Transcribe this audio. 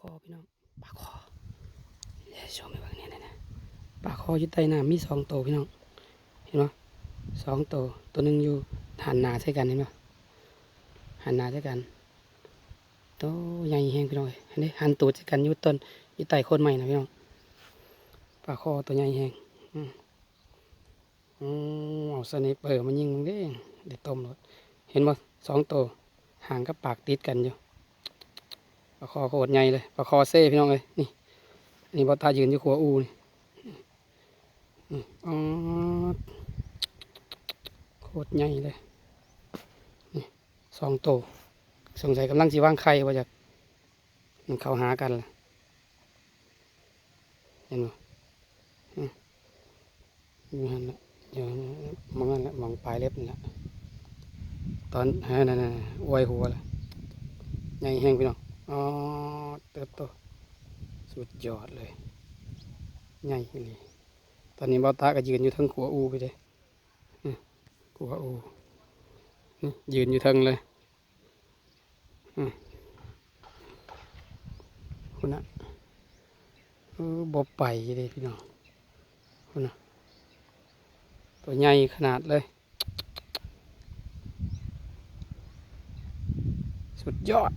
ຄໍພີ່ນ້ອງ ປາຄໍ ເດີ ໂຊໃຫ້ເບິ່ງນີ້ ນີ້ ນີ້ ປາຄໍຢູ່ໃຕ້ນ້ຳມີສອງໂຕພີ່ນ້ອງ ເຫັນບໍ່? ສອງໂຕ ໂຕໜຶ່ງຢູ່ ຫັນໜ້າໃສ່ກັນ ເຫັນບໍ່? ຫັນໜ້າໃສ່ກັນ ໂຕໃຫຍ່ແຮງພີ່ນ້ອງເອີຍ ເຫັນເດ້ ຫັນຕູດໃສ່ກັນຢູ່ຕົ້ນ ຢູ່ໃຕ້ໂຄນໄມ້ນະພີ່ນ້ອງ ປາຄໍໂຕໃຫຍ່ແຮງ ອືມ. ອືມ ເອົາສະໄນເປີມາຍິງເບິ່ງເດ້ ໄດ້ຕົ້ມໂລດ ເຫັນບໍ່? ສອງໂຕ ຫາງກັບປາກຕິດກັນຢູ່ ປາຄໍໂຄດໃຫຍ່ເລີຍ ປາຄໍເຊພີ່ນ້ອງເອີຍ ນີ້ ອັນນີ້ບ່າວຕາຢືນຢູ່ຂົວອູ່ນີ້ ນີ້ ອາດ ໂຄດໃຫຍ່ເລີຍ ນີ້ ສອງໂຕ ສົງໄສກຳລັງຊິວາງໄຂ່ບໍ່ຈັກ ມັນເຂົ້າຫາກັນລະ ເຫັນບໍ່? ອືມ ຢູ່ຫັ້ນລະ ຢູ່ໝ່ອງນັ້ນລະ ໝ່ອງປາຍເລັບນີ້ລະ ຕອນ ເອີ ນັ້ນໆ ອວຍຫົວລະ ໃຫຍ່ແຮງພີ່ນ້ອງ ອໍ ເຕີບໂຕ ສຸດຍອດເລີຍ ໃຫຍ່ອີ່ຫຼີ ຕອນນີ້ບ່າວຕາກໍຢືນຢູ່ເທິງຂົວອູ່ພຸ້ນເດ້ ອືມ ຂົວອູ່ ນີ້ ຢືນຢູ່ເທິງເລີຍ ອືມ ພຸ້ນນະ ເອີ ບໍ່ໄປເດ້ພີ່ນ້ອງ ພຸ້ນນະ ໂຕໃຫຍ່ຂະໜາດເລີຍ ສຸດຍອດ